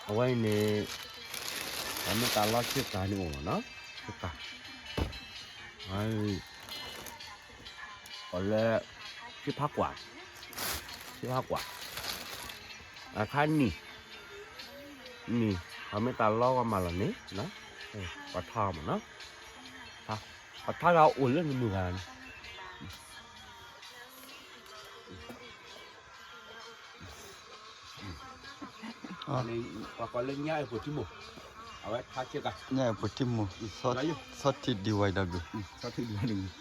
အဝဲအံၤန့ၣ် အမ့ၢ်တၢ်လီၢ်ဆ့ကၤန့ၣ်အိၣ်မးနီၤ, ဆ့ကၤ, အီၤလၢ ဆ့ဖးကွၢ်, ဆ့ဖးကွၢ်, အခါနံၤ, နံၤ, အမ့ၢ်တၢ်လီၢ်ဝဲမၤလီၤန့ၣ်, ပှၤထါအီၤမးနီၤ, ပှၤထါဂၤအိၣ်လၢနမုၢ်ဂၤန့ၣ် ပှၤကိးလၢညၣ်အဲၣ်ဖိထံမိၢ်, အဝဲထါဆ့ကၤ, ညၣ်အဲၣ်ဖိထံမိၢ်, ဆီထံၣ်ဒံဝဲဒၣ်ဘျုး, ဆီထံၣ်ဒံဝဲဒၣ်ဘျုး,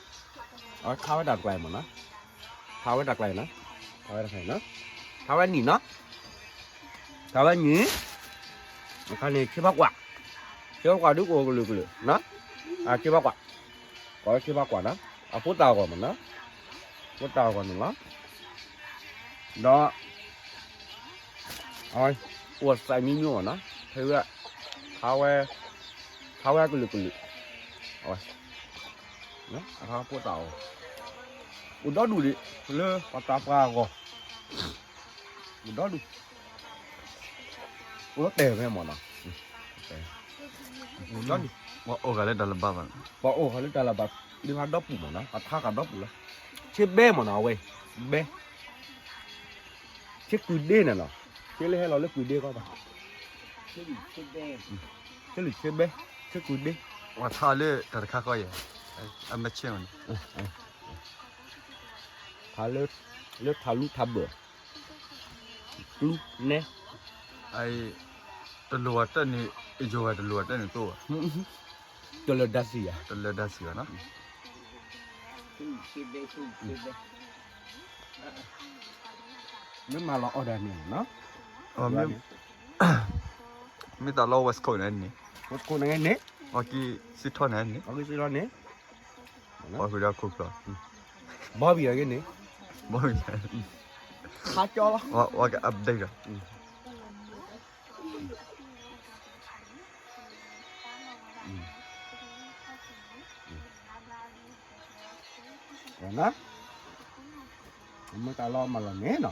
အဝဲထါဝဲတၢ်တကျါအံၤမးနီၤ, ထါဝဲတၢ်တကျါအံၤနီၤ, ထါဝဲတၢ်တကျါအံၤနီၤ, ထါဝဲနံၤနီၤ, ထါဝဲနံၤ, အခါန့ၣ် ဆ့ဖးကွၢ်, ဆ့ဖးကွၢ်ဒုးကအိၣ်ကလုာ်ကလုာ်နီၤ, အဆ့ဖးကွၢ်, ကိးဆ့ဖးကွၢ်နီၤ, အဖိသၣ်အဂီၢ်မးနီၤ, ဖိသၣ်အဂီၢ်န့ၣ်လီၤ, ဒီး အဝဲ အိၣ်စဲးမံမံမ့ၢ်နီၤ, ဖဲဝဲ ထါဝဲ ထါဝဲကလုာ်ကလုာ်, အဝဲ အထါဖိသၣ်အဂီၢ်, အိၣ်ဒီဒူၣ်ဒံး လၢပှၤသးပှၢ်အဂီၢ်, အိၣ်ဒီဒူၣ်, အိၣ်လၢတဲာ်ဖဲမ့ၢ်နီၤ, အိၣ်ဒီဒူၣ်, ပှၤအိၣ်ဃာ်လၢတၢ်လၢၤဘၣ်ဘၣ်, ပှၤအိၣ်ဃာ်လၢတၢ်လၢၤဘၣ်, ဒ်ဖးဒီပူၤမ့ၢ်နီၤ, ပှၤထါဃာ်ဒီပူၤလီၤ, ဆ့ဘဲမ့ၢ်နီၤ, အဝဲ ဘဲ ဆ့ကုၢ်ဒ့န့ၣ်နီၤ, ဆ့လၢဟဲလီၤလၢကုၢ်ဒ့ကီးဘၣ်, ဆ့လုာ်ဆ့ဘဲ, ဆ့ကုၢ်ဒ့, ပှၤထါလၢတၢ်တခါဃီယဲၢ်, အမ့ၢ်ဆ့မ့ၢ်နီၤ, ထါလၢ လၢထးလူထးဘၢၣ်, ကျူနဲ, တလိၣ်ဝဲတၢ်န့ၣ်, ယိၤဝဲတလိၣ်ဝဲတၢ်န့ၣ်သိးဘၣ်, တလၢာ်ဒါစံၣ်ယၤ, တလၢာ်ဒါစံၣ်ဘၣ်နီၤ မ့ၢ်မၤလီၤအီၣ်ဒၣ်န့ၣ်လီၤနီၤ, မ့ၢ်တၢ်လီၢ် West Coast န့ၣ်န့ၣ်, West Coast န့ၣ်န့ၣ်, အီကံစံးထီၣ်န့ၣ်န့ၣ်, အီကံစံးထီၣ်န့ၣ်, ပှၤဃုာ်ဒီးခိၣ်ဖျီၣ်, ဘီဘံၣ်အီၤက့ၤန့ၣ်, ဘီဘံၣ်, ခါကၠီလီၤ, ဝဲက update ဒီး မ့ၢ်တၢ်လီၢ်မၤလီၤန့ၣ်နီၤ,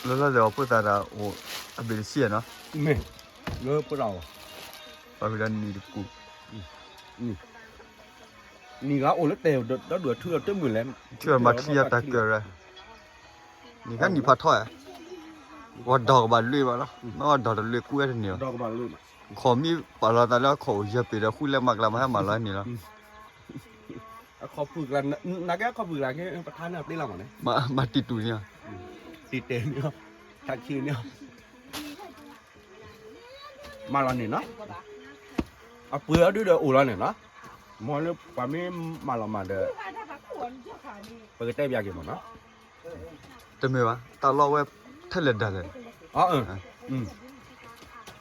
လၢလၢဒီးဖိသၣ်တၢ်အိၣ်အဘ့ၣ်တဆံနီၤ, မ့ၢ်, လၢဖိသၣ်အီၤ, ပှၤဝံၤဒီးနံၤတပူၤ, နံၤဂၤအိၣ်လၢတဲာ်ဒီးဒွဲၣ်ထူဒီးတမုာ်လဲၣ်, ထူဒီးမၤချံအတၢ်ကၢၢ်ရၣ် နံၤခါနံၤဖးထီၣ်ဧါ, ဝဲဒီးကဘၣ်လွံၢ်ဘၣ်လီၤ, မ့ၢ်ဝဲဒီးတလွံၢ်ကူဝဲတန့ၢ်ဘၣ်, ခီမ့ၢ်ပာ်လီၤသးလၢအခီၣ်အိၣ်ယဲၢ်ပ့ၤဒီးဃုလဲၣ်မၤကျါမၤဟဲမၤလီၤန့ၣ်လီၤ, အခီၣ်ဖုၣ်ကျါ, နာ်က့အခီၣ်ဖုၣ်ကျါက့ ပထါန့ၢ်အီၤသ့လီၤမးန့ၣ်, မၤတံၢ်တူၢ်န့ၣ်, တံၢ်တဲာ်န့ၣ်, ထါခံန့ၣ် မၤလီၤန့ၣ်နီၤ, အပှ့ၤအီၤဒုဒီးအိၣ်လီၤန့ၣ်နီၤ, မ်လၢပှၤမ့ၢ်မၤလီၤမးဒီး ပကတဲပျးက့ၤမးနီၤ, တမ့ၢ်ဘၣ် တၢ်လီၢ်ဝဲထဲလဲၣ်ဒါလဲၣ်,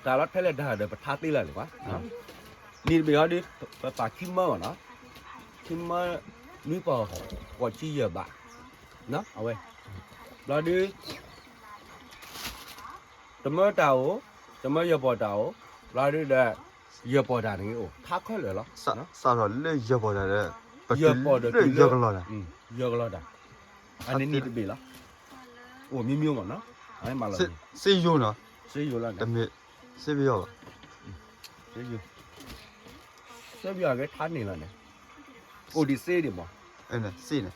တၢ်လီၢ်ထဲလဲၣ်ဒါဒီးပထါသ့လၢာ်လၢၤဘၣ်, နံၤတဘ့ၣ်အီၤဒု ပပာ်ခံမၢမးနီၤ, ခံမၢ နွံပီၢ် ဃိးဆံယဲၢ်ဘး, အဝဲ ဘျီဒု တမၢတၢ်အိၣ်, တမၢယဲၢ်ပီၢ်တၢ်အိၣ်, ဘျီဒုဒီး ယဲၢ်ပီၢ်တၢ်န့ၣ်အိၣ် ထါခဲလၢာ်လီၤ, စးထီၣ်လၢယဲၢ်ပီၢ်တၢ်ဒီး ပတုၤလၢယဲၢ်ကလီၢ်တၢ်, ယဲၢ်ကလီၢ်တၢ်, အန့ၣ်နံၤတဘ့ၣ်လီၤ, အိၣ်မံၤမံၤမးနီၤ, စ့ယိၤနီၤ, စ့ယိၤလီၤ, တမ့ၢ် စ့ပယီၤဘၣ်, စ့ယိၤ, စ့ပယီၤက့ထါန့ၣ်လီၤန့ၣ်, အိၣ်ဒံးစ့ဒံးမး, စ့န့ၣ်,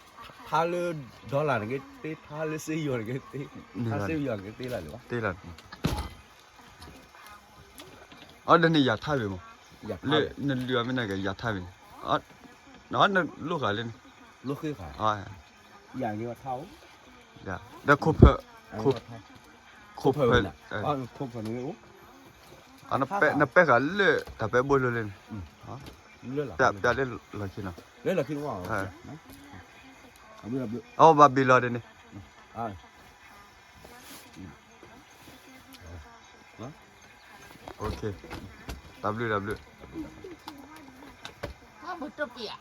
ထါလၢ dollar န့ၣ်က့သ့, ထါလၢစ့ယိၤန့ၣ်က့သ့, ထါစ့ပယီၤက့သ့လၢာ်လၢၤဘၣ်, သ့လၢာ် အီၤဒီးန့ၣ်ယၤထါဘ့ၣ်မး, လၢနလုၢ်အမ့ၢ်နကယၤထါဘ့ၣ်န့ၣ်, နလိၣ်ဃာ်လၢန့ၣ်, လိၣ်ဃာ်, ဒီးခိၣ်ဖၢ, ခိၣ်ဖၢ, ခိၣ်ဖၢ, နပဲဃာ်လၢတၢ်ပဲဘိလိၤလၢန့ၣ်, ပျးလၢလီၢ်ခံနီၤ, လၢလီၢ်ခံနီၤ, အဝဲဘၣ်ဘ့ၣ်လီၤဒ်န့ၣ်, တၢ်ဘျုးတၢ်ဘျုး, မ့ၢ်တပျး